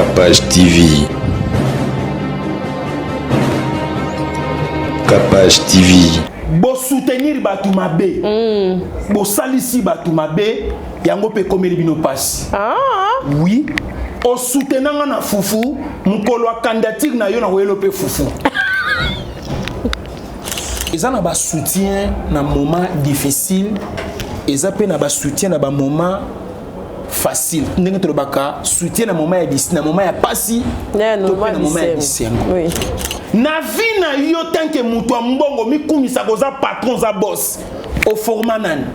Capage TV. Capage TV. bosoutenir bato mabe mm. bosalisi bato mabe yango mpe ekomeli bino mpasi ah. oui osoutenanga nga na fufu mokolo ya candidature na yo nakoyelo mpe fufu eza na basoutien na moment difficile eza mpe na basoutien na bamoment facile ndenge tolobaka soutien na moment ya na moment ya pasi to mpe na moment ya bisengo na vie na yo tanke moto ya mbongo mikumisaka oza patron oza boss oforma nani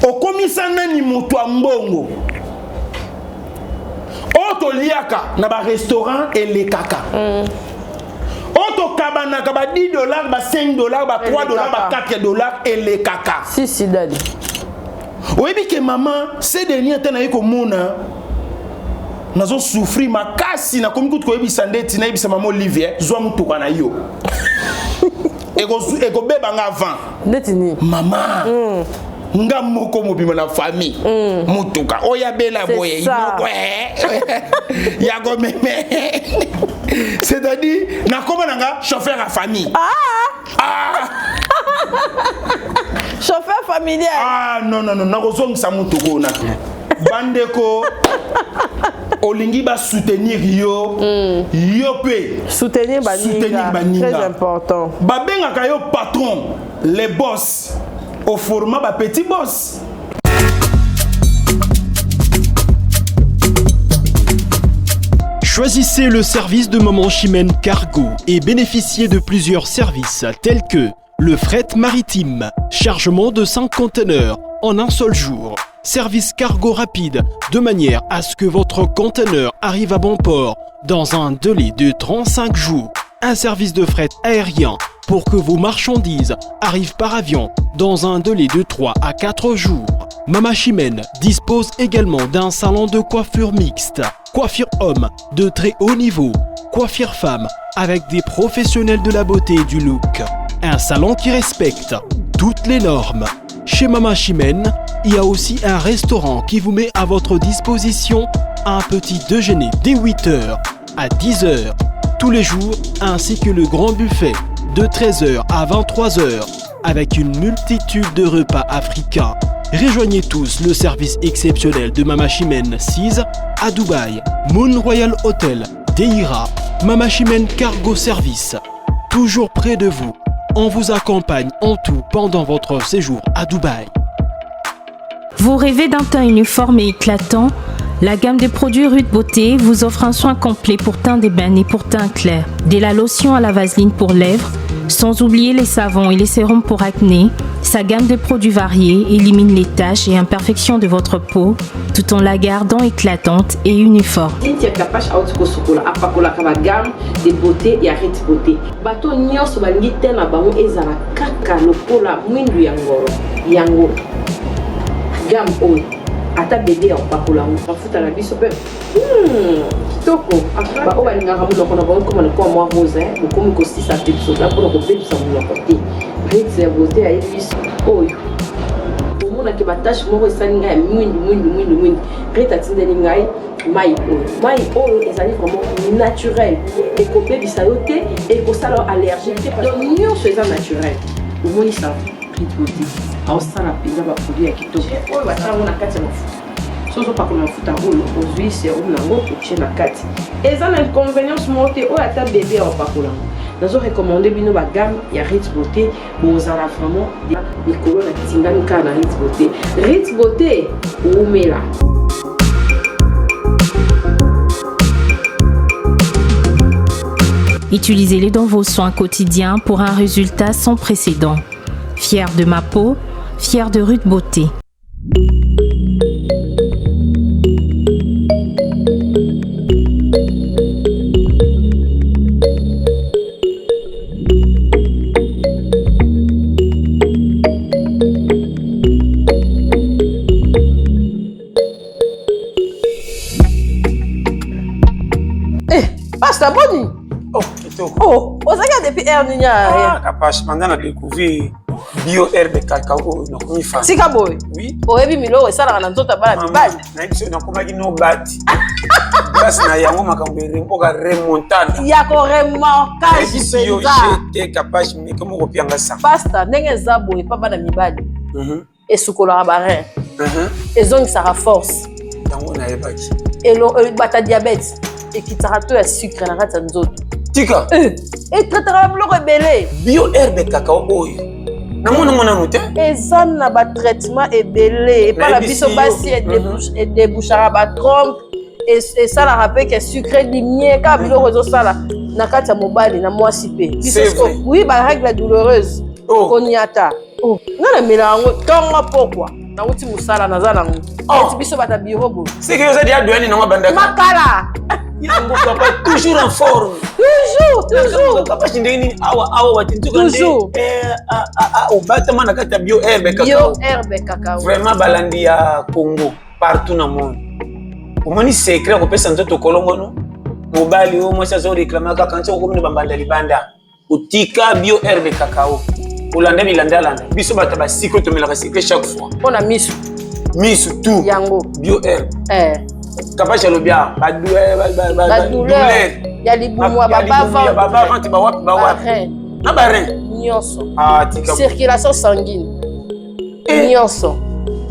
okomisa nani moto ya mbongo oyo toliaka na barestaurant elekaka mm. oyo tokabanaka ba 10 dollars ba 5 dollars ba 3 dollars ba 4 dollars elekaka si si dadi oyebi ke mama cdni ata naye komona nazosouffrir makasi nakomi kutu koyebisa ndeti nayebisa mama olivier zwa motuka na yo ekobeba nga avant ndeti nini mama mm. nga moko mobima na famille mm. motuka oyo abela boye moko eh. ya komeme c'est-à-dire nakoma na nga chauffeur ya famille ah. Ah. chauffeur familial ah non non non nakozongisa motuka oyo na bandeko olingi basoutenir yo mm. yo mpe soutenir baninga très important babengaka yo patron les boss au format ba petit boss. Choisissez le service de Maman Chimène Cargo et bénéficiez de plusieurs services tels que le fret maritime, chargement de 5 conteneurs en un seul jour, service cargo rapide de manière à ce que votre conteneur arrive à bon port dans un délai de 35 jours, un service de fret aérien pour que vos marchandises arrivent par avion dans un délai de 3 à 4 jours. Mama Chimène dispose également d'un salon de coiffure mixte, coiffure homme de très haut niveau, coiffure femme avec des professionnels de la beauté et du look. Un salon qui respecte toutes les normes. Chez Mama Chimène, il y a aussi un restaurant qui vous met à votre disposition un petit déjeuner dès 8h à 10h tous les jours ainsi que le grand buffet de 13h à 23h avec une multitude de repas africains. Rejoignez tous le service exceptionnel de Mama Chimène 6 à Dubaï, Moon Royal Hotel, Deira, Mama Chimène Cargo Service. Toujours près de vous, on vous accompagne en tout pendant votre séjour à Dubaï. Vous rêvez d'un teint uniforme et éclatant La gamme de produits Rude Beauté vous offre un soin complet pour teint d'ébène et pour teint clair. Dès la lotion à la vaseline pour lèvres, sans oublier les savons et les sérums pour acné, sa gamme de produits variés élimine les taches et imperfections de votre peau tout en la gardant éclatante et uniforme. Cynthia Kapash auti kosukola apakolaka ba gamme de beauté ya Rit Beauté. Bato nyonso balingi te na bango ezala kaka lokola mwindu ya ngoro yango gamme oyo ata bebe ya kopakola yango mafuta na biso mpe hmm, kitoko baoyo balingaka monoko na bango ekoma lokola mwa rose eh, bokomi kosisa mpe bisoda mpona kobebisa monoko te rit ya beauté ayebi biso oyo omonake batache moko esali ngai ya mwindu mwindu mwindu mwindu rit atindeli ngai mai oyo mai oyo ezali vraiment naturel ekobebisa yo te ekosala yo allergie te donc nyonso eza naturel omoni sa rit beauté aosala mpenza baproduit ya kitoko oyo batia yango na kati ya mafuta soki ozopakola mafuta oyo ozwi serum na yango otie na kati eza na inconvenience moko te oyo ata bebe ya opakola yango nazo recommande bino bagamme ya rit beauté bozala vraiment likolo na tingami kaka na rit beauté rit beauté wumela Utilisez-les dans vos soins quotidiens pour un résultat sans précédent. Fier de ma peau, fier de Ruth Beauté. Eh, pasta boni oh kitoko oh ozalaki depuis heure nini ah kapash banda na découvrir bio herbe cacao oyo nakomi fan tika boye oui oyebi miloko esalaka na nzoto ya bana mibali nayebi soki nakomaki no bati Grâce na yango makambo oka remontada. Ya ko remorquage mpenza. J'étais capable mais comment kopianga ça. Pasta ndenge eza boye pa bana mibali. Esukolaka ba rein. Ezongisaka force. Yango nayebaki. Bata diabète ekitaka to ya sucre na kati ya nzoto. Tika. Etraitaka biloko ebele. Bio herbe cacao oyo. Namona ngo nanu te. Eza na ba traitement ebele epa na biso basi edebouchaka ba trompe, esalaka mpe ke sucre dimie kaka biloko ezosala na kati ya mobali na mwasi mpe biso. Oui, ba règle douloureuse koniata nga namela yango ntongo pokwa, nauti mosala, naza nango eti biso bata biro boye. Seke oza dia doyani nango bandaka makala. Yango papa toujours en forme. Toujours, toujours. Papa, ndenge nini awa awa watintuka nde obatama na kati ya bio herbe cacao. Bio herbe cacao. Vraiment, balandi ya Congo partout na monde, omoni secret ya kopesa nzoto kolongono. Mobali oyo mwasi azoreklame kaka nti okomi na bambanda libanda, otika bio herbe cacao, olanda bilandalanda. Biso bato basike tomelaka sucre chaque fois. Mpo na miso. Miso tout. Yango. Bio herbe kapasi alobi awa badouleur ya libumu ya babavante, bawapi bawapi na barein. Nyonso, circulation sanguine nyonso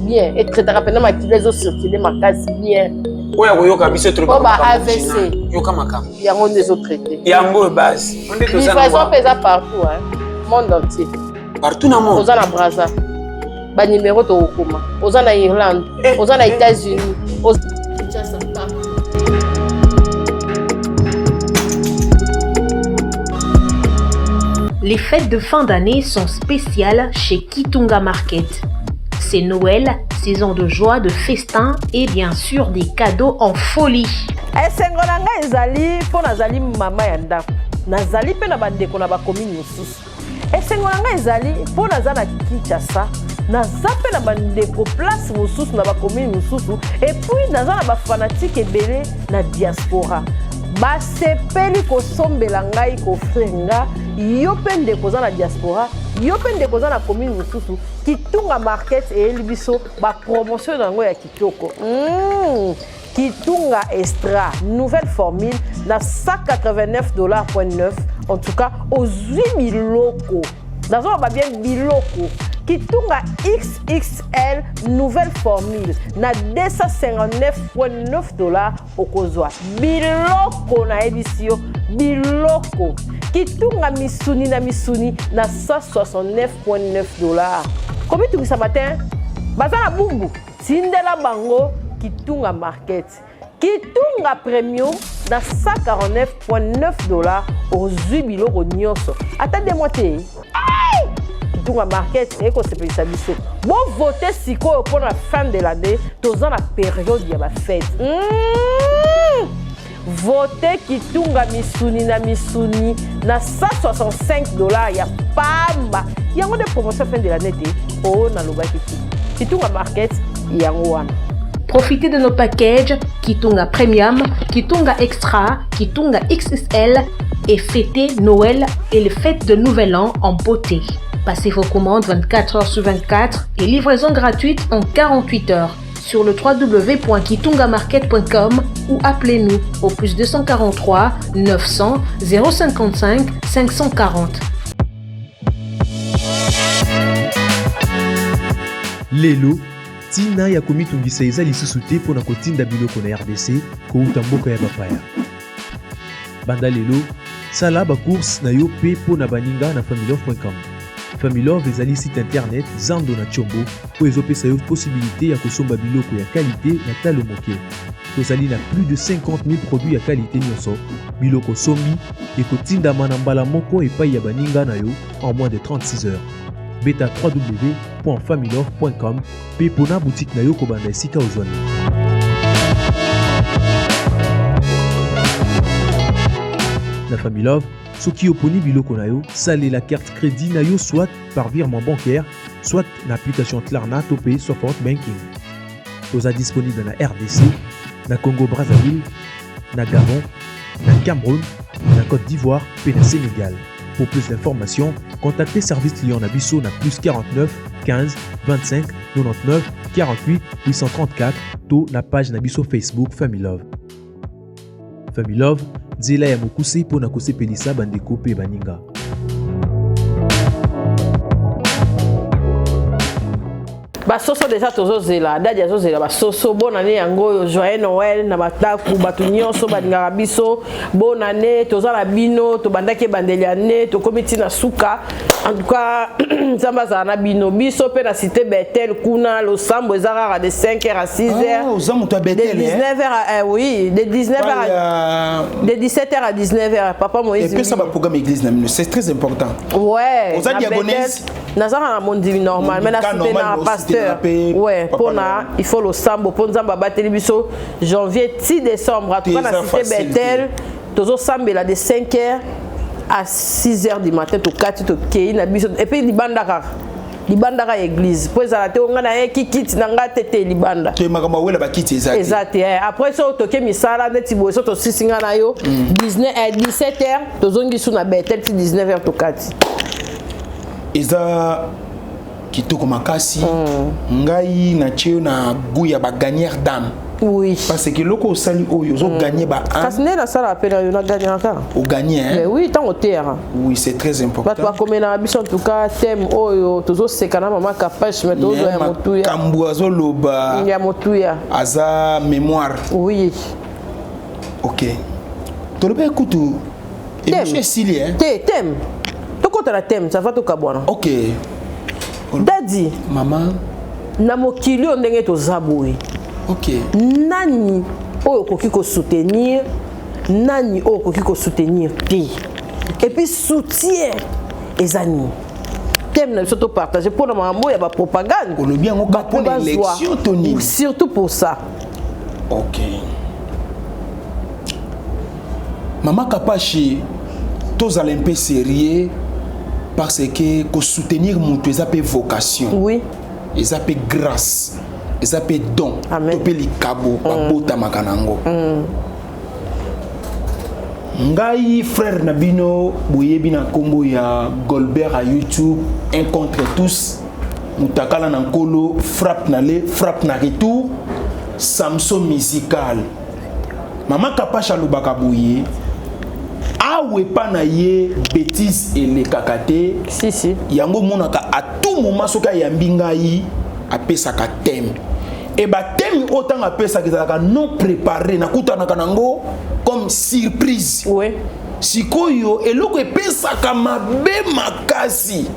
bien, etraitaka mpena makila ezocircule makasi bien. Oyo akoyoka biso. Po ba AVC. Yoka makambo. Yango nde ezotraite. Yango oyo base. Livraison mpe eza partout, hein, monde entier. Partout na monde. Oza na Braza, banimero tokokoma. Oza na Irlande, oza na États-Unis, Kinshasa, partout. Les fêtes de fin d'année sont spéciales chez Kitunga Market. C'est Noël, saison de joie, de festin et bien sûr des cadeaux en folie. Esengo na ngai ezali mpo nazali mama ya ndako, nazali mpe na bandeko na bakomini mosusu. Esengo na ngai ezali mpo naza na Kinshasa, naza mpe na bandeko place mosusu na bakomini mosusu, et puis naza na bafanatike ebele na diaspora, basepeli kosombela ngai, koofrir nga. Yo mpe ndeko oza na diaspora, yo mpe ndeko oza na commune mosusu, Kitunga Market eyeli biso bapromotion na yango ya kitoko. Kitunga Extra nouvelle formule na 189,9 $. En tout cas ozwi biloko, nazoloba bien biloko. Kitunga XXL nouvelle formule na 259,9 $, okozwa biloko, nayebisi yo biloko. Kitunga misuni na misuni na 169,9 $. Komitungisa matin baza na bumbu, tindela bango Kitunga Market. Kitunga Premium na 149,9 $, ozwi biloko nyonso ata 2 mois te. Kitunga Market ekosepelisa biso. Bovote sikoyo mpona fin de l'année, toza na période ya bafete. Vote Kitunga misuni na misuni na 165 $ ya pamba. Yango nde promotion fin de l'année te oyo nalobaki te. Kitunga Market yango wana. Profitez de nos packages Kitunga Premium, Kitunga Extra, Kitunga XXL et fêtez Noël et les fêtes de Nouvel An en beauté. Passez vos commandes 24 heures sur 24 et livraison gratuite en 48 heures sur le www.kitungamarket.com ou appelez-nous au plus 243 900 055 540. Lelo ntina ya komitungisa eza lisusu te mpo na kotinda biloko na RDC kouta mboka ya bapaya. Banda lelo, sala bacourse na yo mpe mpo na baninga na familove.com. Familove ezali site internet zando na Tiombo oyo ezopesa yo possibilité ya kosomba biloko ya qualité na talo moke. Tozali na plus de 50 000 produits ya qualité nyonso. Biloko sombi ekotindama na mbala moko epai ya baninga na yo en moins de 36 heures. Beta www.familove.com mpe pona boutique na yo kobanda esika ozwami. Na Familove, soki oponi biloko na yo, salela carte crédit na yo, soit par virement bancaire, soit na application Klarna to mpe Sofort Banking. Toza disponible na RDC, na Congo Brazzaville, na Gabon, na Cameroun, na Côte d'Ivoire mpe na Sénégal. Pour plus d'informations, contactez service client na biso na plus 49 15 25 99 48 834 to na page na biso Facebook Familove. Familove, nzela ya mokuse mpo na kosepelisa bandeko mpe baninga. Basoso deja tozozela, dadi azozela basoso. Bonne année yango oyo, joyeux Noël na bataku, bato nyonso balingaka biso. Bonne année, toza na bino, tobandaki ebandeli ya année, tokomi ntina suka. En tout cas, Nzambe azala na bino. Biso mpe na cité Bethel kuna, losambo eza kaka de 5h à 6h. Ah, oza moto ya de Bethel, eh? 19h à, eh, oui, de 19h à de 17h à 19h, papa Moïse. Epesa baprogramme église na bino, c'est très important. Ouais, Oza na diagonise? Bethel, nazaka na mondimi normal, mais Mondimi nasoutenaka normal, pasteur. osoutenaka mpe Ouais, papa mpona na- il faut losambo mpo Nzambe abateli biso janvier ti décembre. En tout cas, na Eza cité facile Bethel tozosambela de 5h à 6h du matin, tokati, tokei na biso, et puis libanda kaka, libanda kaka ya église, mpo ezala te onga nayeki kiti na nga te, te, libanda. Te, makambo awela bakiti eza te. Eza te, eh. Après so toke misala neti boye, so tosisi nga na yo 19, eh, 17 h tozongi su na Bethel ti 19 h tokati. Eza kitoko makasi. Ngai natie yo na goût ya bagagneur d'âme parce que eloko osali oyo, ozoganye ba âme. Kasi nde nasala mpe na yo, nagagnaka kaka. Oganye, hein? Mais oui, ntango oteyaka. Oui, c'est très important. Bato bakomelaka biso. En tout cas, thème oyo tozoseka na mama Kapache, mais tozozwa ya motuya. Makambo azoloba ya motuya. Aza mémoire. Ok, tolobi kutu émission esili, hein? Te, thème, tokota na thème, ça va, tokabwana. Ok. Dadi. Mama. Na mokili oyo ndenge toza boye, nani oyo okoki kosoutenir, nani oyo okoki kosoutenir te? Et puis soutien eza nini? Thème na biso topartage mpona makambo ya bapropagande. Olobi yango kaka mpona élection to nini? Surtout pour ça. Ok, mama Kapashi, tozala un peu sérieux parce que kosoutenir moto eza mpe vocation, eza mpe grâce, eza mpe don to mpe likabo babotamaka nango. Ngai frère na bino, boyebi na nkombo ya Golbert à YouTube, un contre tous, mutakala na nkolo, frappe na le frappe na retour, Samson musical. Mama Kapasha alobaka boye, awa epa na ye bétise elekaka te. Si, si. Yango omonaka à tout moment soki ayambi ngai, apesaka thème, e bathème oyo ntango apesaka ezalaka non préparé, nakutanaka nango comme surprise. Sikoyo eloko epesaka mabe makasi,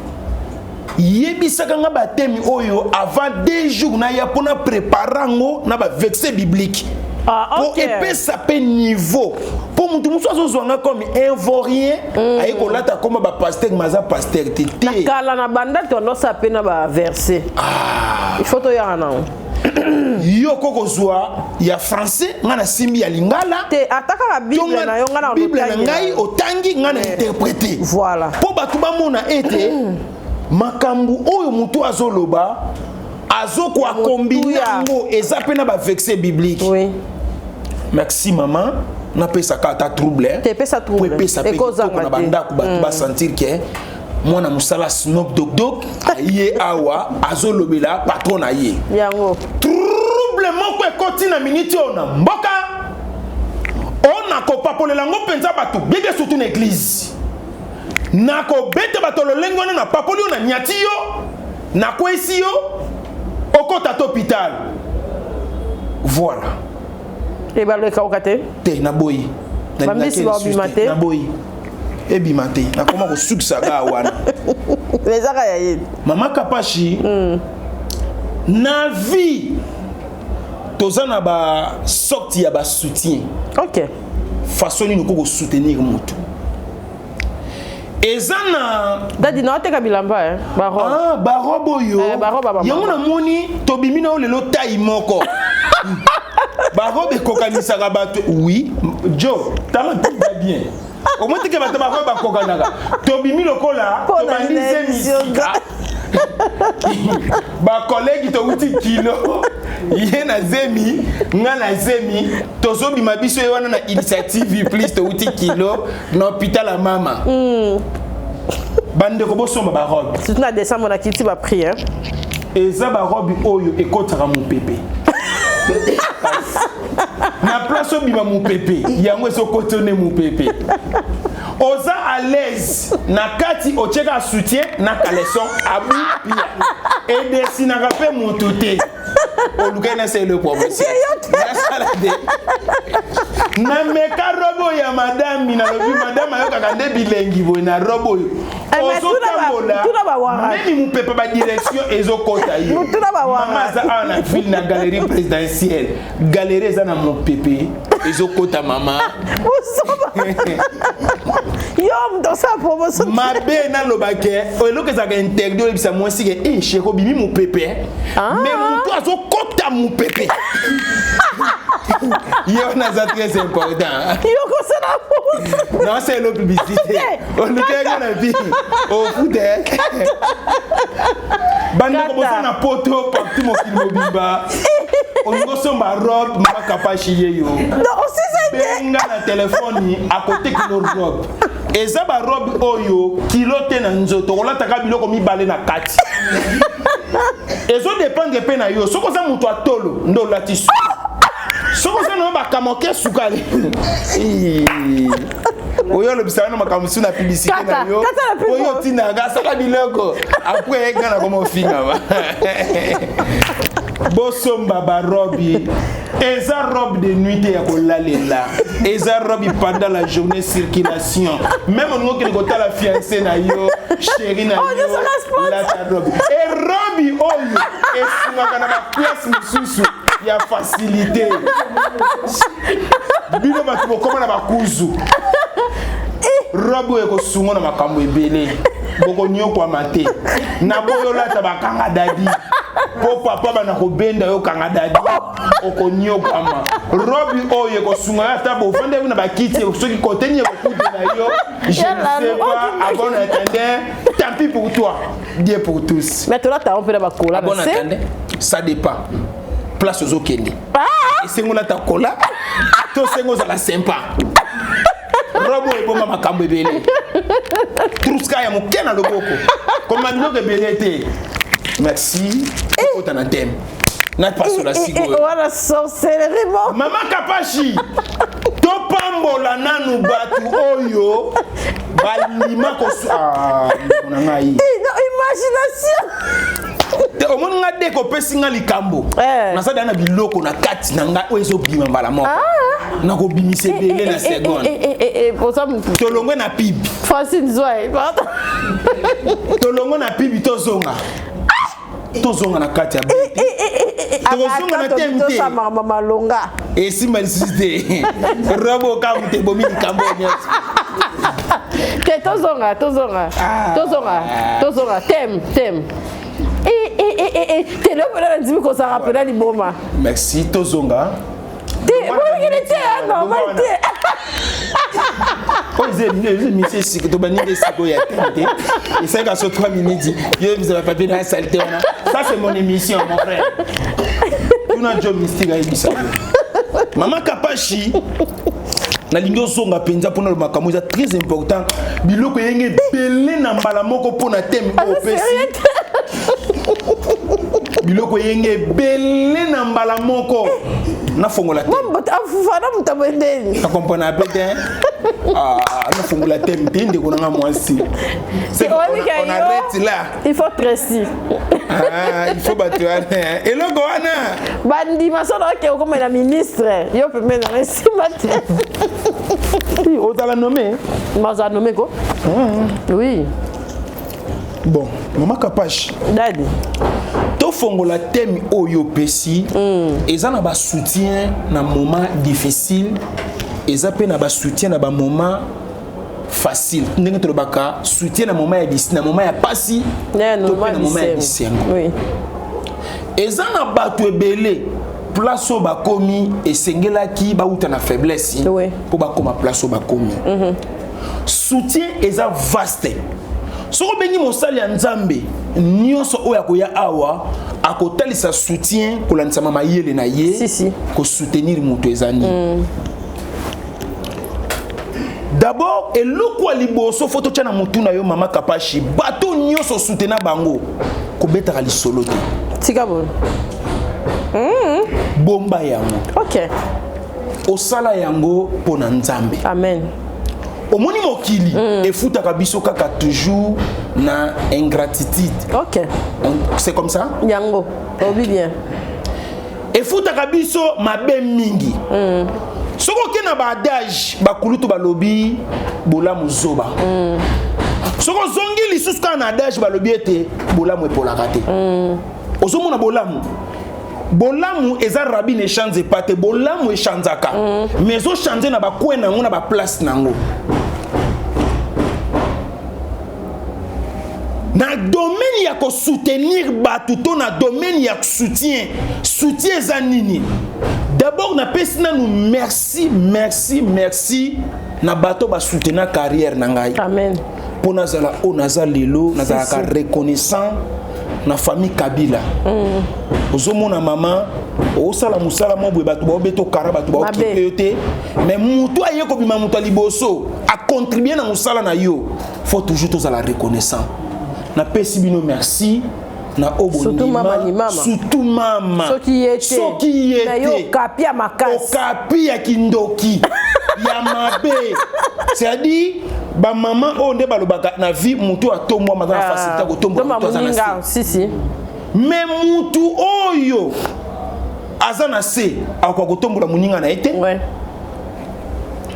yebisaka nga bathème oyo avant 2 jours naya mpona prépare yango na baverset biblique po epesa mpe niveau, mpo motu mosusu azozwa nga comme un vaurien, aye kolata koma bapasteur, ma aza pasteur te te. Kala na banda tondosala mpe na baverset, il faut toyaka nango. Yo kokozwa ya français, nga nasimbi ya lingala. Te, ata kaka Bible na yo, nga na Bible na ngai otangi, nga na interprété. Mpo bato bamona ete makambo oyo motu azoloba, azokoakombine yango, eza mpe na baverset biblique. Merci mama, napesaka ata trouble. Te, epesa trouble. Po epesa mpe kitoko na bandako, bato basentir ke mwana mosala Snoop Dog Dog aye awa, azolobela patron na ye. Yango. Trouble moko ekoti na miniti oyo na mboka oyo, nakopapolela yango mpenza bato bebe, surtout na église. Nakobeta bato lolenge wana, napapoli yo, na nyati yo, nakwesi yo, okota to hôpital, voilà. Ebalo ekauka te. Te, naboyi. Bambisi babima te. Naboyi ebima te, nakoma kosukisa kaka wana. Ezaka ya ye. Mama Kapashi, na vie toza na basorte ya basoutien. Façon nini okoki kosoutenir motu eza na Dadi, na oteka bilamba, eh? Barobe. Ah, barobe oyo. Eh, barobe ya bamama. Yango namoni tobimi na yo lelo tai moko, barobe ekokanisaka bato. Oui, jo tala mpenza bien, omoi teke bato barobe bakokanaka. Tobimi lokola tobandi zemisika, bacollègue towuti kilo, ye na zemi, nga na zemi, tozobima biso ye wana na Initiative Plus, towuti kilo na hôpital ya mama. Bandeko, bosomba barobe. Surtout na décembre na kiti baprix, hein? Eza barobe oyo ekotaka mopepe. Na place obima mopepe, yango ezokoti nde mopepe. Oza à l'aise na kati, otieka soutien na caleçon abu pia edesinaka mpe motu te. Olukaki nasala eloko ya nasala te, nameka robe oyo ya madame. Nalobi madame ayokaka nde bilengi boye na robe oyo. Ozotambola même mopepe, badirection ezokɔta yo. Mama aza awa na ville, na galerie présidentielle, galerie eza na mopepe ezokɔta mama. Yo moto osala promotion. Mabe nalobake, eloko ezalaka interdit oyebisa mwasi ke e chéri, obimi mopepe. Mais moto azokɔta mopepe, ye wana aza très important. Yo kosala promotion. Naosala elo publicité, olukaki na vie ofute. Bandeko boza na Poto, partout mokili mobimba, olingi osomba robe, mama Kapashi ye yo, benga na telefone, akotekino robe. Eza barobe oyo kilo te na nzoto, kolataka biloko mibale na kati, ezodépendre mpe na yo. Soki oza moto atolo nde olati su, soki oza nayo bakamoke sukali oyo olobisa wana makambo mosusu na publicité na yo oyo otindaka, asala biloko après nga nakoma ofingama. Bosomba barobe. Eza robe de nuit te ya kolalela, eza robe pendant la journée, circulation. Même olingi okende kotala fiancé na yo, chéri na yo, lata robe. E robe oyo esungaka na baplace mosusu ya facilité. Bino bato bokoma na bakuzu, robe oyo ekosunga na makambo ebele. Bokonyokwama te na boyo olata bakanga dadi mpo papa bana kobenda yo kanga dadi, okonyokwama. Robe oyo ekosunga yo ata bofandaki na bakiti, soki kote nini ekokutela yo, je ne sais pas. À bon entendeur, tant pis pour toi, Dieu pour tous. Mais tolata yango mpe na bakola. Bon entendeur, ça dépend place ozokende. Esengo olata kola to osengo ozala sympa. Robe oyo eboma makambo ebele. Trouska ya moke na loboko, koma biloko ebele te. Merci. Okota na thème, napasola sikoyo. Wana sorcellerie mo. Mama Kapashi, topambola nanu bato oyo balima kosu ndeko na ngai. Imagination. Omoni nga dek opesi nga likambo, naza da na biloko na kati na ngai oyo ezobima mbala moko, nakobimisa ebele na seconde. Tolongwe na pub. Francine Zwai, pardon. Tolongwe na pub, tozonga, tozonga na kati ya tokozonga na thème te. Malonga. Esimba lisusu te. Robe okamu te, ebomi likambo nyonso. Te, tozonga, tozonga, tozonga, tozonga thème, thème. Te, leo mpena nandimi kozala mpena liboma. Merci, tozonga. Te, bolokele te, normal te. Oyo eza émission esika tobaningi esika oyo ya thème te, esalika so 3 minutes. Yo yebisa bapapier na saleté wana. Ça, c'est mon émission, mon frère. Tuna Jo Mystique, ayebisa yo. Mama Kapashi, nalingi ozonga mpenza mpona makambo eza très important. Biloko eyenge ebele na mbala moko mpona thème oyo opesi. Biloko eyenge ebele na mbala moko, nafongola te. Afufana moto abwendeni. Nakomprendre pe te. Nafongola thème te, ndeko nanga mwasi. On arrête là. Il faut précis. Ah, il faut bato wana eloko wana. Bandima so naoke okomela ministre, yo pembeni nanga esimba te. Ozala nommé. Mazala nommé ko, oui. Bon, mama Kapash. Dadi. Tofongola thème oyo opesi. Eza na basoutien na moment difficile, eza mpe na basoutien na bamoment facile. Ndenge tolobaka soutien na moment ya na moment ya pasi to mpe na moment ya bisengo. Eza na bato ebele, place oyo bakomi, esengelaki bauta na faiblesse mpo bakóma place oyo bakomi. Soutien eza vaste. Soki obengi mosali ya Nzambe nyonso oyo akoya awa, akotalisa soutien kolandisama mayele na ye. Si, si. Kosoutenir moto eza nini? D'abord, eloko ya liboso fo totya na motu na yo, mama Kapashi, bato nyonso soutena bango, kobetaka lisolo te. Tika boye. Bomba yango. Ok. Osala yango mpo na Nzambe. Amen. Omoni mokili efutaka biso kaka toujours na ingratitude. Ok. C'est comme ça? Yango. Obi bien. Efutaka biso mabe mingi. Soki oke na baadage, bakulutu balobi bolamu zoba. Soki ozongi lisusu kaka na adage, balobi ete bolamu epolaka te. Ozomona bolamu, bolamu eza rabi ne change pas te. Bolamu echangeaka, mais ezochange na bacoin nango, na baplace nango. Na domaine ya kosoutenir bato to na domaine ya soutien, soutien eza nini? D'abord napesi nanu merci, merci, merci na bato basoutenir carrière na ngai. Amen. Mpo nazala oyo naza lelo, nazalaka reconnaissant na famille Kabila. Ozomona mama, osala mosala mo boye, bato baobeta okara, bato baokipe yo te, mais motu aye kobima moto ya liboso acontribue na mosala na yo. Faut toujours tozala reconnaissant. Napesi bino merci na oyo Surtout mama ni mama. Surtout mama. Soki ye te. Soki ye Na yo te. okapi ya makasi. Okapi ya kindoki ya mabe. C'est-à-dire bamama oyo nde balobaka na vie, motu atombwama aza na facilité ya kotombola Toma motu aza na moninga se. Si si. Mais mutu oyo aza na se akoka kotombola moninga na ye te.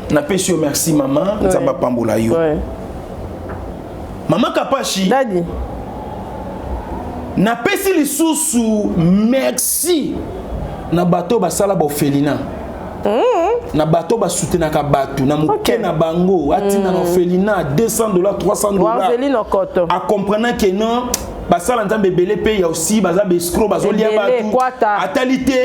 Napesi yo merci, mama. Nzambe apambola yo. Mama Kapashi. Daddy. Napesi lisusu merci na bato basala baorphelinat, na bato basoutenaka bato na moke na bango, atinda na orphelinat 200 dollars, 300 dollars. Warzeline Okoto. Acomprenant ke non, basala Nzambe ebele mpe ya aussi baza baescrocs, bazolia Ebele, bato. Kwata. Atali te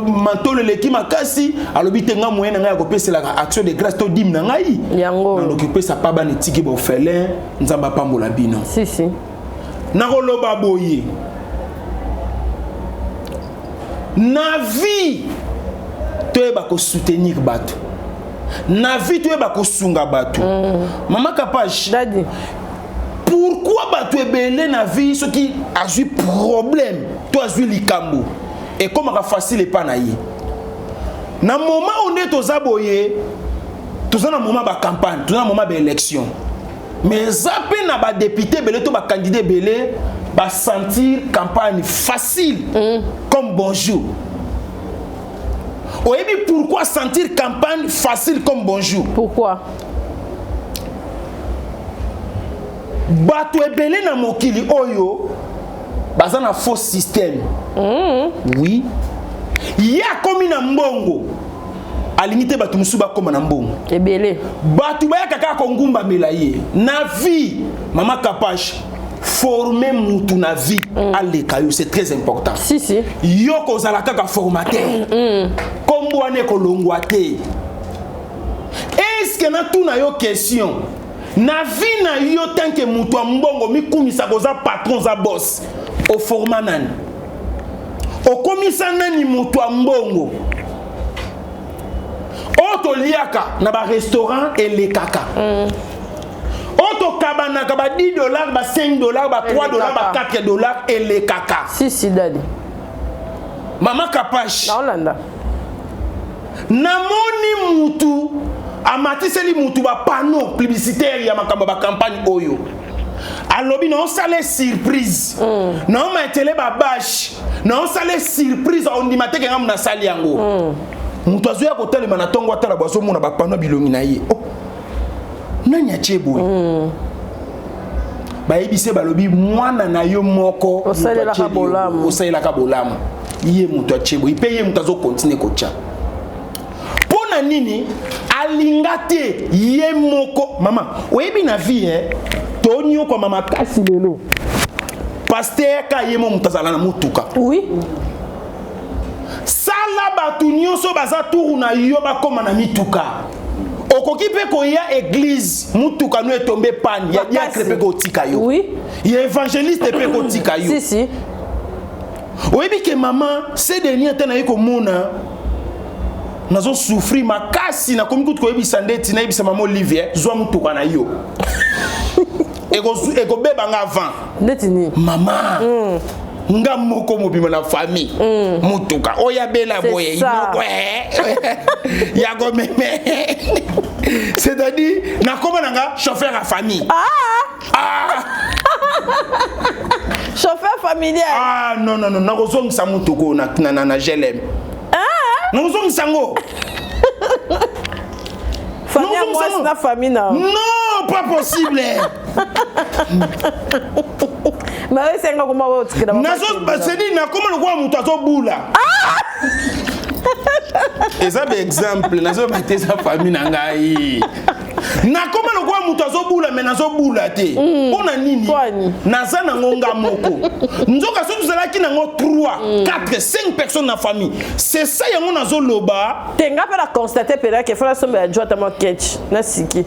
mantolo eleki makasi, alobi te nga moyen na ngai ya kopeselaka action de grâce to dîme na ngai Yango. Naloki kopesa pa bana etiki baorphelin. Nzambe apambola bino. Si si. Nakoloba boye: na vie toyeba kosoutenir bato, na vie toyeba kosunga bato. Mama Kapage. Daddy. Pourquoi bato ebele na vie, soki azwi problème to azwi likambo, ekomaka facile epa na ye? Na moment oyo nde toza boye, toza na moment bacampagne, toza na moment baélection, mais eza mpe na badéputé ebele to bacandidat ebele basentir campagne facile comme bonjour. Oyebi pourquoi sentir campagne facile comme bonjour? Pourquoi? Bato ebele na mokili oyo baza na faux système. Oui, ye akomi na mbongo, alingi te bato mosusu bakóma na mbongo. Ebele. Bato bayaka kaka kongumbamela ye. Na vie, mama Kapache, former mutu na vie aleka yo, c'est très important. Si si. Yo kozala kaka formateur, kombo wana ekolongwa te. Est-ce natuna yo question: na vie na yo, tant que moto ya mbongo, mikumisaka oza patron, oza boss, oforma nani? Okomisa nani moto ya mbongo? Oyo toliaka na barestaurant elekaka, oyo tokabanaka ba 10 dollars, ba 5 dollars, ba 3 dollars, ba 4 dollars elekaka. Si si, daddy. Mama Kapash. Naolanda. Namoni mutu amatiseli mutu bapanneau publicitaire ya makambo ya bacampagne oyo, alobi naosala surprise, naomatele babâche, naosala surprise, ondima te ke ngamu nasali yango. Moto azoya kotelema na ntongo, atala bo azomona bapanneau bilongi na ye. Oh, nani atie boye? Bayebisi ye, balobi mwana na yo moko moto Osalelaka atie boye. bolamu. Osalelaka bolamu, ye moto atie boye mpe ye moto azokontinue kotya. Mpo na nini alinga te ye moko? Mama, oyebi na vie, eh, tonyokwama makasi lelo. Pasteur ka ye mo moto azala na motuka. Sala bato nyonso baza turu na yo bakóma na mituka. Okoki mpe koya église, mutuka no etombe panne, ya diacre mpe kotika yo, ya évangéliste mpe kotika yo. Si si. Oyebi ke mama cdni ata naye komona nazosouffrir makasi, nakomi kutu koyebisa ndeti nayebisa mama Olivier: zwa mutuka na yo, ekobebanga avant. Ndeti nini? Mama. Nga moko mobima na famille. Mutuka oyo abela boye inoko ya komeme. C'est-à-dire nakoma na nga chauffeur ya famille. Ah! Chauffeur familial. Ah non non non, nakozongisa mutuka oyo na GLM. Ah! Nakozongisa yango. Famille ya mwasi na famille na. Non, pas possible. Mais esenga koma otikela. Nazo c'est-à-dire nakoma lokola moto azobula. Ah! Eza ba exemple, nazoba te eza famille na ngai. Nakoma lokola moto azobula mais nazobula te. Mpo na nini? Naza nango nga moko. Nzoka soki tozalaki nango 3, 4, 5 personnes na famille. C'est ça yango nazoloba. Te nga mpe na constate mpena ke fona somba ya jwa tama ketch na siki.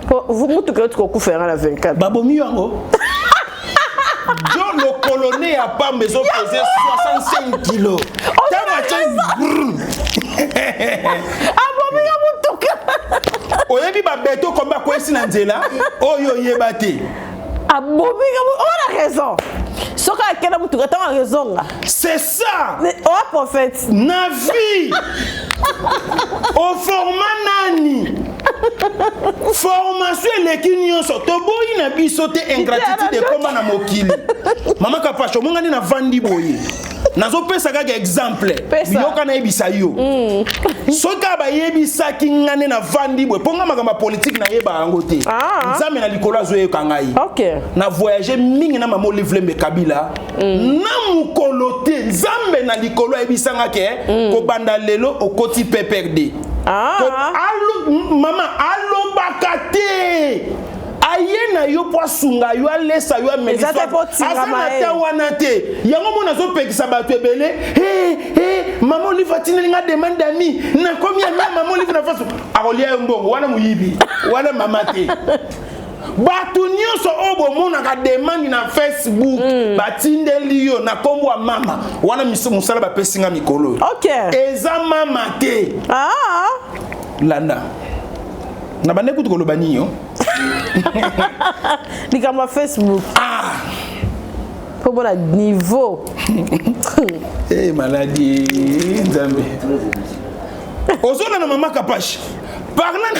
Po mutuka yo kokufa yanga na 24. Babomi yango. Jo lokolo ne ya pamba ezopese 65 kilo. Ntango atie abomi yo mutuka. Oyebi babeto komba akwesi na nzela oyo oyeba te. Abomi yo ona raison. Soki akenda mutuka ntango akozonga. C'est ça. Mais, oh prophète. Na vie. Au format nani? Formation eleki nyonso toboyi na biso te ingratitude ekoma na mokili. Mama Kapasho mongani na vandi boye. Nazopesa kaka exemple. Yoka nayebisa yo. Soki bayebisaki nga nde na vandi boye mpo nga makambo ya politike nayeba yango te. Nzambe na likolo azoyoka ngai. Na voyage mingi na mama Olive Lembe Kabila. Na mokolo te Nzambe na likolo ayebisanga ke kobanda lelo okoti PPRD. Mama alobaka te. Aye na yo po asunga yo alesa yo amelisa aza na ta wana te. Yango mona azopekisa bato ebele. Hey, hey, mama Olive atindeli nga demande d'ami nakomi ami ya mama Olive na face akolia yo mbongo wana moyibi wana mama te. Bato nyonso oyo bomonaka demande na Facebook batindeli yo na kombo ya mama wana mosala bapesi nga mikolo. Eza mama te. Landa na bande kutu koloba nini yo? Likambo ya Facebook. Po bona niveau. Eh maladie Nzambe. Ozona na mama Kapash. Parlant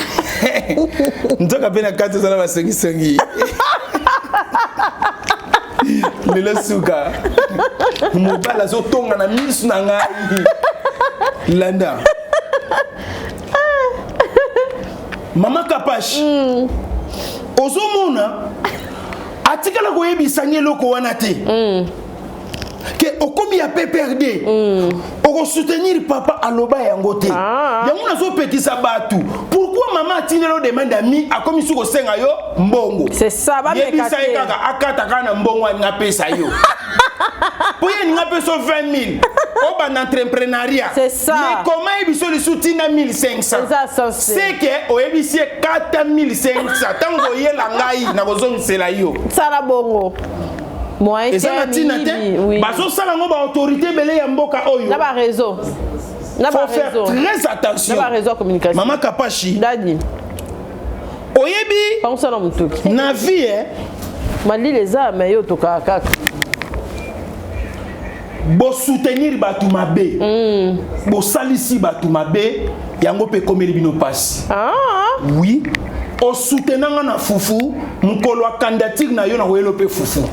nzoka pe na kati ozala basongisongi. Lelo suka. Mobali azotonga na misu na ngai. Landa. Mama Kapash. Ozomona atikala koyebisa ngi eloko wana te. Ke okomi ya PPRD. Okosoutenir papa aloba yango te. Yango nazopekisa bato. Pourquoi mama atindeli yo demande ami akomi su kosenga yo mbongo? C'est ça, ba Yebisa ye kaka akata kaka na mbongo alingi apesa yo. Po ye alingi apesa yo 20 000. Obanda entrepreneuriat. C'est ça. Mais comment yebiso lisusu tina 1500? C'est ça, c'est C'est que oyebisi ye kata 1500. Tango oyela ngai nakozongisela yo. Sala bongo. Moyen Eza na tina te. Bazosala ngo ba autorité ebele ya mboka oyo. Na ba réseau. Na ba Faut faire réseau. très attention. Na ba réseau communication. Mama Kapashi. Dadi. Oyebi. Pangusa na mutuki. Na vie eh. Malili eza mais yo toka kaka. Bo soutenir batu mabe. Bo salisi batu mabe yango pe komeli bino pasi. Oui. O soutenanga na fufu mukolo ya candidature na yo na koyelo pe fufu.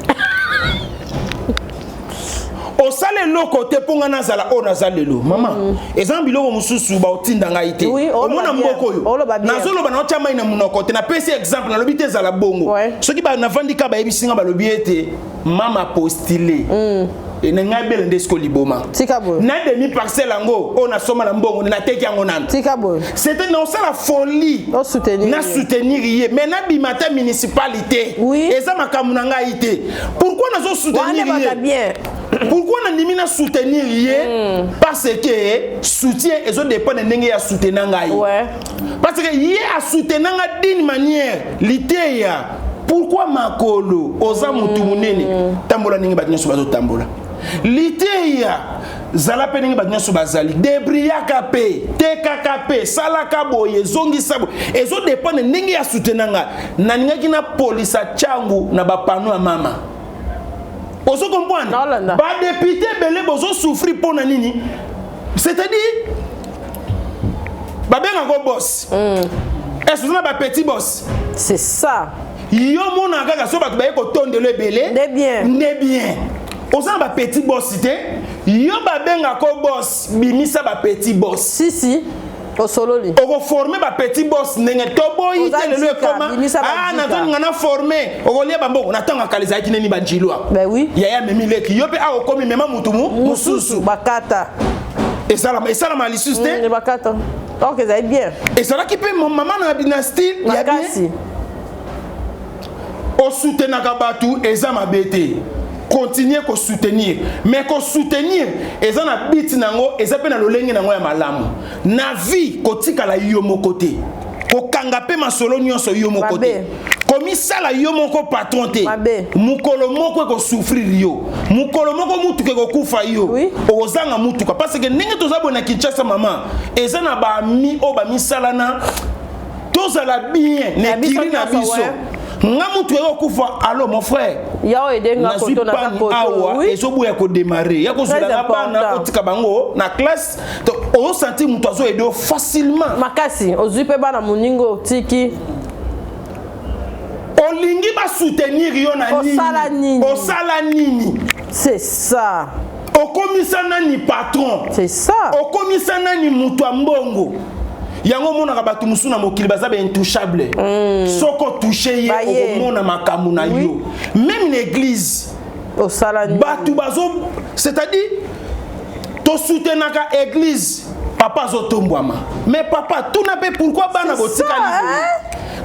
Osala eloko te mpo nga nazala oyo naza lelo. Mama, eza biloko mosusu baotinda ngai te. Omona mboka oyo. Nazoloba na otya mai na monoko te. Napesi exemple, nalobi te ezala bongo. Soki ba navandi ka bayebisi nga balobi ete mama postule. E na ngai bele nde siko liboma. Tika boye. Na demi parcelle yango oyo nasomba na mbongo nateki yango nanu. Tika boye. C'était na osala folie. O soutenir. Na soutenir ye mais na bima ta municipalité. Oui. Eza makambo na ngai te. Pourquoi nazo soutenir Wana ye? bata bien. Pourquoi na ndimi na soutenir ye? Parce que soutien ezo dépendre ndenge ya soutenir ngai. Parce que ye a soutenir nga d'une manière liteya. Pourquoi makolo oza mutu munene tambola ndenge bato nyonso bazotambola? Liteya zala pe ndenge bato nyonso bazali, debriyaka pe, tekaka pe, salaka boye, zongisa boye, ezo dépendre ndenge ya soutenir nga. Nalingaki na polisa changu na bapano ya mama. Ozo comprendre? Ba député ebele bozo souffrir mpo na nini? C'est-à-dire babengaka boss. Est-ce que ba petit boss? C'est ça. Yo mona kaka so bato baye kotondelo ebele. Nde bien. Nde bien. Oza na ba petit boss te. Yo babengaka boss, bimisa ba petit boss. Si si. Osololi. Okoforme ba petit boss ndenge toboyi te lelo ekoma. Ah nazolinga na forme, okolia bambongo na ntango akala ezalaki nini banjilwa. Ben oui. Yaya memi leki yo mpe awa okomi mema mutu mosusu. Bakata. Esalama esalama lisusu te. Bakata. Donc ezali bien. Ezalaki mpe mama na style ya bien. Osoutenaka bato eza mabe te. Continuer ko soutenir, mais ko soutenir eza na but nango, eza pe na lolenge nango ya malamu. Na vie kotikala yo moko te, kokanga pe masolo nyonso yo moko te, komisala yo moko patron te. Mokolo moko ekosouffrir yo, mokolo moko mutuka ekokufa yo, okozanga mutuka. Parce que ndenge toza boye na Kinshasa mama, eza na baami oyo bamisala na tozala bien na ekili na biso. Nga mutu ekokufa, allo mon frère, nazwi panne awa ezoboya kodémarrer, ya kozwelanga bana otika bango na classe, ozosentir mutu azoyede yo facilement makasi, ozwi mpe bana moninga otiki. Olingi basoutenir yo na nini? Osala nini? C'est ça. Okomisa nani patron? C'est ça. Okomisa nani mutu ya mbongo? Yango omonaka bato mosusu na mokili baza baintouchable. Soki otouche ye, okomona makambo na yo. Même na église bato bazo, c'est-à-dire tosoutenaka église, papa azotombwama, mais papa tuna mpe pourquoi bana botikali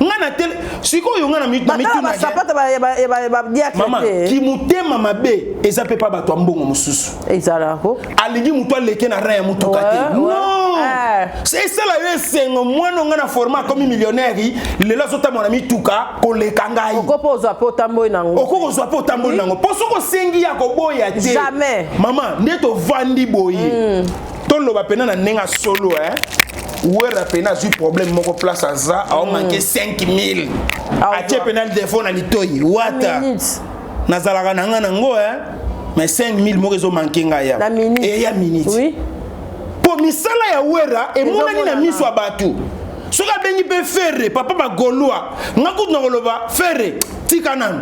nga na tele sikoyo. Nga na mama kimutema mabe eza mpe pa bato ya mbongo mosusu. Alingi motu aleke na rein ya motuka te. Non, esala yo esengo mwana nga na forma akomi millionnaire, lelo azotambola na mituka koleka ngai. Okoki kozwa mpe otamboli nango, mpo soki osengi ya koboya te. Mama, nde tovandi boye, toloba pena na ndenge solo, wera pena azwi problème moko place aza aomanke 5000, atie pena defo na litoi wata nazalaka na nga nango, mais 5000 moko ezomanke ngai ya eya minute, mpo misala ya wera emonani na miso ya bato. Soki abengi mpe Ferre, papa bagolwa, nga kutu na koloba Ferre tika nanu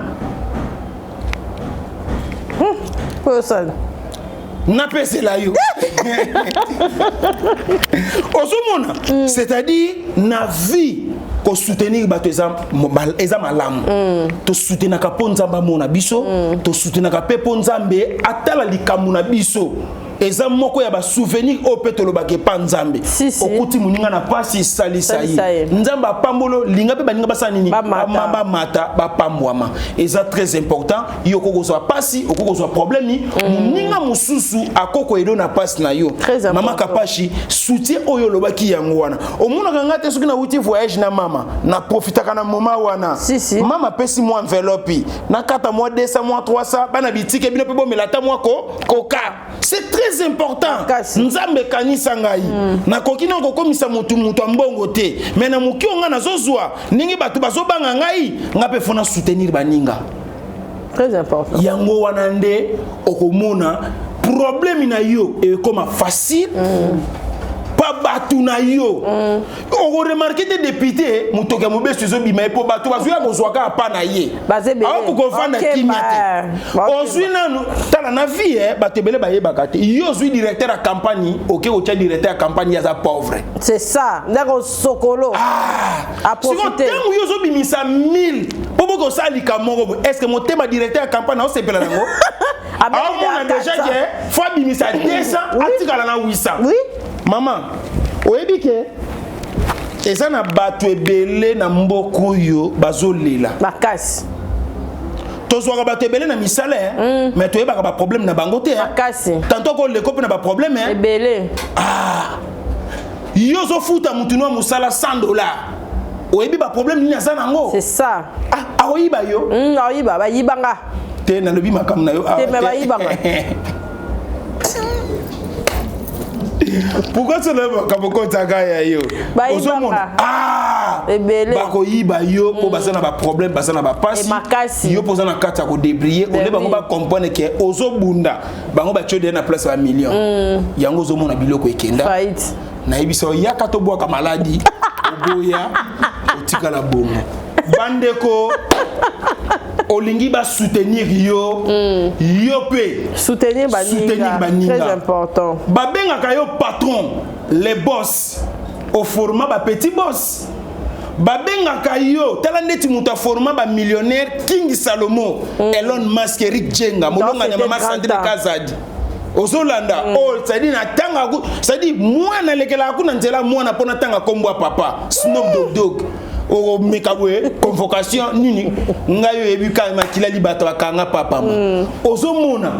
napesela yo. Ozomona, c'est-à-dire na vie kosoutenir bato eza malamu. Tosoutenaka mpo Nzambe amona biso, tosoutenaka mpe mpo Nzambe atala likambo na biso. Eza moko ya basouvenir oyo mpe tolobaka epa Nzambe. Okuti moninga na pasi, esalisa ye, Nzambe apambolo. Linga mpe baninga basala nini? Bamata, bapambwama. Eza très important. Yo okoki kozwa pasi, okoki kozwa problème, moninga mosusu akoko edo na pasi na yo. Mama Kapashi, soutien oyo olobaki yango wana, omonaka nga te soki nawuti voyage na mama, naprofitaka na moma wana. Mama apesi mwa enveloppe, nakata mwa 200, mwa 300, bana bitike bino mpe bomela ata mwa koka. C'est très important. Nzambe ekanisa ngai, nakoki na kokomisa motu moto ya mbongo te, mais na moki oyo ngai nazozwa, ndenge bato bazobanga ngai, nga mpe faut na soutenir baninga. Très important. Yango wana nde okomona problème na yo ekoma facile pa bato na yo. Okoremarquer te, député motoki ya mobeso ezobima ye mpo bato bazwi ya kozwa kaka pa na ye, aokoki kovanda kimia te. Ozwi nanu, tala na vie, bato ebele bayebaka te. Yo ozwi directeur ya campagne, oke kotia directeur ya campagne, aza pauvre. C'est ça, ndako sokolo. Siko ntango yo ozobimisa 1000 mpo boki osala likambo moko boye, est ce que motema directeur ya campagne aosepela nango? Aomona déjà ke faut abimisa 200, atikala na 800. Mama, oyebi ke eza na bato ebele na mboka oyo bazolela. Makasi. Tozwaka bato ebele na misala, mais toyebaka baproblème na bango te. Tantôt koleko mpe na baproblème ebele. Ah, yo ozofuta mutu no ya mosala 100 $, oyebi baproblème nini aza nango? C'est ça. Ah, akoyiba yo. Akoyiba, bayibanga. Te, nalobi makambo na yo. Te, mais bayibanga. Pourquoi solo makambo okotaka ya yo? Ozomona ah! Bakoyiba yo mpo baza na baproblème, baza na bapasi, yo mpo oza na kati ya kodébrouiller. Ole bango bacomprendre ke ozobunda, bango batie deya na place ya bamillion. Yango ozomona biloko ekenda. Nayebisa yo, yaka tobwaka maladi, oboya, otikala bongo. Bandeko, olingi basoutenir yo, yo mpe soutenir soutenir baninga. Baninga. Très important. Babengaka yo patron, les boss, oforma bapetit boss. Babengaka yo, tala ndeti moto aforma bamillionnaire, King Salomo, Elon Musk, Eric Jenga, molonga ya mama Sandrine Kazadi. Ozolanda oyo, c'est-à-dire natanga, c'est-à-dire mwana alekelaka kuna nzela, mwana mpo natanga nkombo ya papa Snoop Dogg Dogg. Okomeka boye convocation nini, ngai oyebi kaka makila libata bakanga papa ma. Ozomona,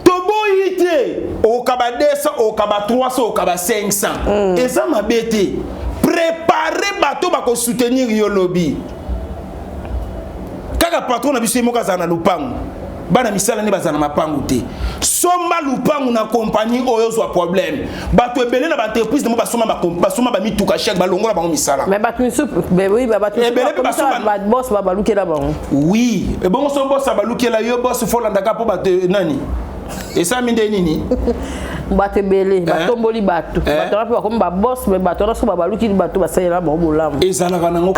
toboyi te, okaba 200, okaba 300, okaba 500, eza mabe te. Prépare bato bakosoutenir yo lobi. Kaka patron na biso ye moko azala na lupango, bana misala nde bazala na mapangu te. Somba lupangu na kompagnie oyo, ozwa problème. Bato ebele na baentreprise namo basomba, basomba bamituka chèque, balongola bango misala. Mais bato misusu, oui, bato Ebele mpe basomba. Baboss babalukela bango. Oui, ebongo so boss abalukela yo, boss fo olandaka mpo bato nani esami nde nini? Bato ebele batomboli bato, bato wana mpe bakomi baboss, mais bato wana so babalukili bato basalela bango bolamu. Ezalaka nango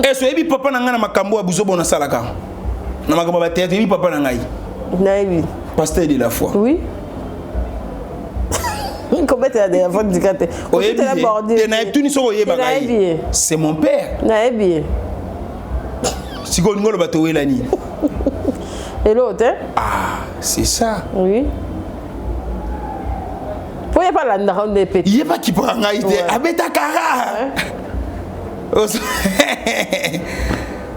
eso. Oyebi papa na ngai na makambo ya buzobo nasalaka na makambo ya bateatre, oyebi papa na ngai? Nayebi. Pasteur de la foi. Oui, kobetela de la foi dika te. Oyebi ye te? Nayetuni soki oyebaka ye. C'est mon père. Nayebi ye. Sikoyo olingi oloba towela nini? Eloko te. Ah, c'est ça. Oui, po ye mpe alandaka nde pe. Ye bakipaka ngai te, abetakaka.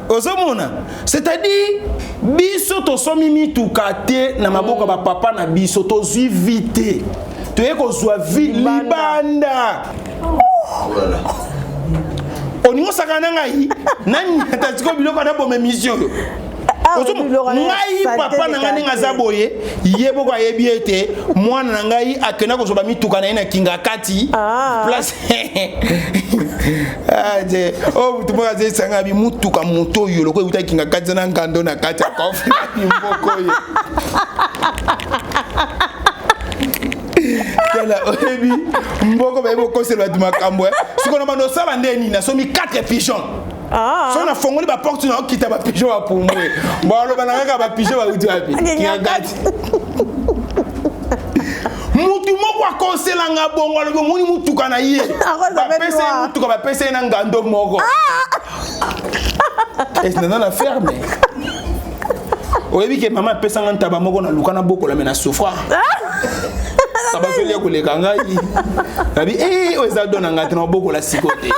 Ozomona, c'est-à-dire biso tosomi mituka te na maboko ya bapapa na biso, tozwi vie te, toye kozwa vie libanda. Olingi osaka na ngai nanyata sikoyo biloko naboma émission oyo. Ngai papa na ngai ndenge aza boye, ye moko ayebi ete mwana na ngai akenda kozwa bamituka na ye na kinga kati place oyo. Mutu moko aza esanga bi mutuka, moto oyo lokola euta kinga kati na ngando na kati ya coffre na miboko oyo. Tala, oyebi mboko bayebi okosela bato makambo. Sikoyo na bando osala nde nini? Nasomi 4 pigeon. So nafongoli baporte na okita, bapigeon bapumbwe, baloba na kaka bapigeon bauti wapi? Kingakati. Mutu moko akoselanga bongo, alobi omoni mutuka na ye, bapesa ye mutuka, bapesa ye na ngando moko naza na ferme. Oyebi ke mama apesanga ntaba moko, naluka nabokola, me na souffra, taba azolia koleka ngai. Nabi oyo eza don na ngai te, nabokola siko te.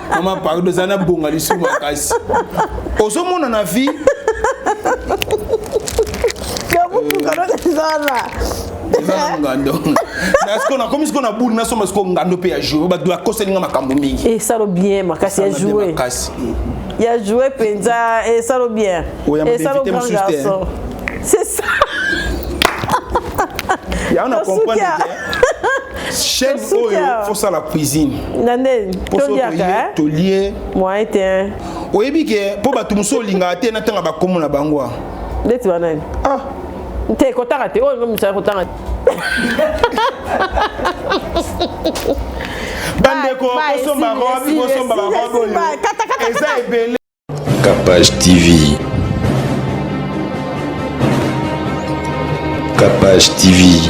Mama pardon, eza nabonga lisumu makasi. Ozomona na vie. Eza na ngando na siko, nakomi siko na bulu, nasomba siko ngando mpe ya jour. Bato bakoselinga makambo mingi. Esalo bien makasi ya jouer. Makasi. Ya jouer mpenza, esalo bien, esalo grand garçon, c'est ça. Yango na comprendre ke chaîne oyo fosala cuisine. Na ndeni toliaka. Tolie. Moyen te. Oyebi ke mpo bato mosusu olingaka te natanga bakombo na bango. Ndeti banani? Ah. Te, kotanga te, oyo misala kotanga. Bandeko, kosomba robe, kosomba barobe oyo eza ebele. Capage TV. Capage TV.